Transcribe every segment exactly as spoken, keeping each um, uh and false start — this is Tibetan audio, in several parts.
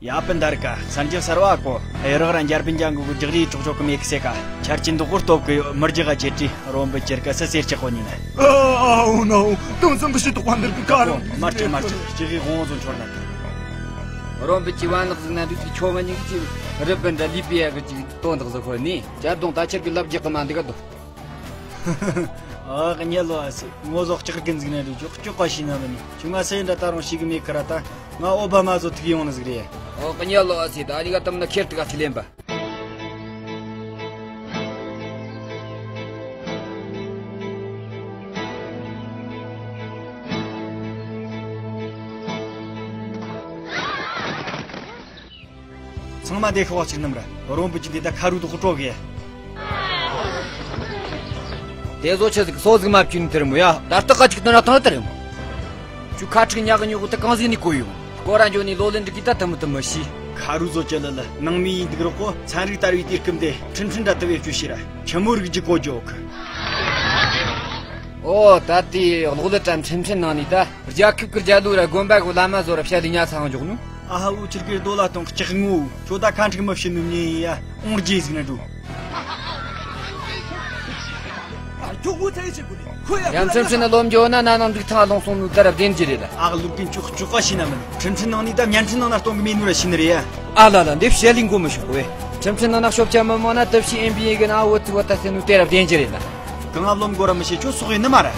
ཡ་པི་འདར་ཀ་སར་འཇག་སར་བ་ཀོ་ཨེ་རག་ར་འཇར་པན་ཅང་གི་རྒྱག་རེས་ཅོག་ཅོག་གི་མེ་ཁི་སེ་ཀ་ཆར་ཅི་འདུག་གོ་སྟོབས་གི་ཡོད་མི་རྒྱག་ག་ཆེ་ཀྲི་རོམ་པི་ཅིར་ཀ་སི་སེར་ཆག་གོ་ནི་ན། ཨ་ཨ་འོ་ན་འོ་ཏང་ཚང་གི་ཤི་ཏོག་པ་འདིར་གི་ཀ་རང་། མར་ཅི་མར་ཅི་ཅི་གི་དགོང་ཟོ་འཆོར་ན། རོམ་པི་ཅི་བན་ལག་ཟིག་ན་འདུག་ཅིག་ཆོ་མ་ཉིག་ཅིག་རི་པིན་ར་ལི་པི་ཡ་གི་ཅིག་དོན་དག་ཟོ་ཁོ་ནི་ཅར་དོང་ད་ཆར་གི་ལབ་རྒྱག་གི་མ་འདི་ག་དོ། ཨ་གཉེ་ལོ་ཨ་སི་ངོ་ཟོག་ལྕགས་རྒན་ཟིག་ན་རུ་ཅོག་ཅོག་ག་ཤི་ན་མི་ནི་ཁྱོད་ང་སེ་འདྲ་ད་རུང་ཤི་གི་མེད་ཁ་ར་ད་ང་ཨོ་བ་མ་ཟོ་ཐུག་ཡོང་ནི་ཟིག་རེད། ཨོ་གཉེ་ལོ་ཨ་སི་ད་ཨ་རི་ག་དམ་ན་ཁེར་ཏི་ག་ཁྲི་ལེན་པ། ཚང་མ་དེ་ཤོག་ཅིག་ནམ་ར་རོམ་པི་ཅི་དེ་ད་ཁ་རུ་དུ་ཧུ་ཀྲོག་གེ། དེ་བཟོ་ཆེ་ཟིག་སོ་ཟིག་མ་བཅུན་དེར་མོ་ཡ་ད་ལྟ་ཀ་ཅིག་ཏུ་ན་ཐང་དེར་མོ། ཆུ་ཁ་ཁྲིག་ཉག་ཉོག་ཏུ་གང་ཟིག་ནི་གོ་ཡོང་སྐོར་ར་འཇོ་ནི་ལོ་ལེན་འགྲིག་གི་ད་དུ་མི་དུ་མི་ཤི། ཁ་རུ་བཟོ་ཅེ་ལ་ལ་ནང་མི་ཡིན་འདུག་རོགས་གོ་ཚན་རིག་དར་བའི་དུས་སྐབས་དེ་ཁྲིམས་ཁྲིམས་འདྲ་དུ་བས་བཅུ་ཤི་ར་ཆི་མོ་རིག་ཅི་གོ་ཇོག་ཨོ་ད་དེ་ལོག་ལི་ཏྲ་ཁྲིམས་ཁྲིམས་ནང་ནི་ད་རྒྱལ་ཁབ་ཀྱི་རྒྱལ་ལོ་ར་དགོན་པ་གི་བླ་མ་བཟོ་ར་བཤད་ལི་ཉ་ཚང་འཇོག་ནུ། ཨ་ཧ་འུ་ཆིར་གེར་རྡོ་ལ་གཏོང་ལྕགས་ངོ་ཁྱོད་ད་ཁ་འཁྲིག་མི་བྱེད་ནུ་ཉེ་ཡིན་ཡ་ཨོང་རྗེས་ཟིག་ན་འགྲོ། ཡང་ཁྲིམས་ཁྲིམས་ནི་ལོ་འཇོ་ན་ན་ནང་འདུག་ཐང་ལོང་སོང་ནུ་ད་ར་བདེན་གྱི་རེད་ལ། ཨ་ལུག་པིན་ཅོག་ཅོག་ག་ཤི་ན་མིན་ཁྲིམས་ཁྲིམས་ནང་ནི་ད་ཉན་ཁྲིམས་ནང་ན་གཏོང་གི་མེད་ནུ་ར་ཤི་ནི་རེད་ཡ། ཨ་ལ་ལ་འདི་བཤད་ལི་མགོ་མི་ཤོག་གོ་བས། ཁྲིམས་ཁྲིམས་ནང་ན་ཤོབ་ཆ་མི་མང་ན་དུ་ཕྱི་ཨེམ་བི་ཨེ་གི་ན་བོ་ཙི་བོ་ད་སེ་ནུ་དེ་ར་བདེན་གྱི་རེད་ལ། གང་ང་ལོམ་གོ་ར་མི་ཤེས་ཁྱོད་སོག་ཡིན་ནི་མ་ར།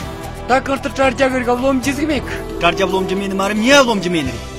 ད་གང་ལྟར་དྲ་རྒྱ་གི་རིག་ལོམ་ཇི་ཟིག་མེད་གི། དྲ་རྒྱ་ལོམ་ཇི་མེད་ནི་མ་ར་ཉེ་ཡ་ལོམ་ཇི་མེད་ནི་རེད།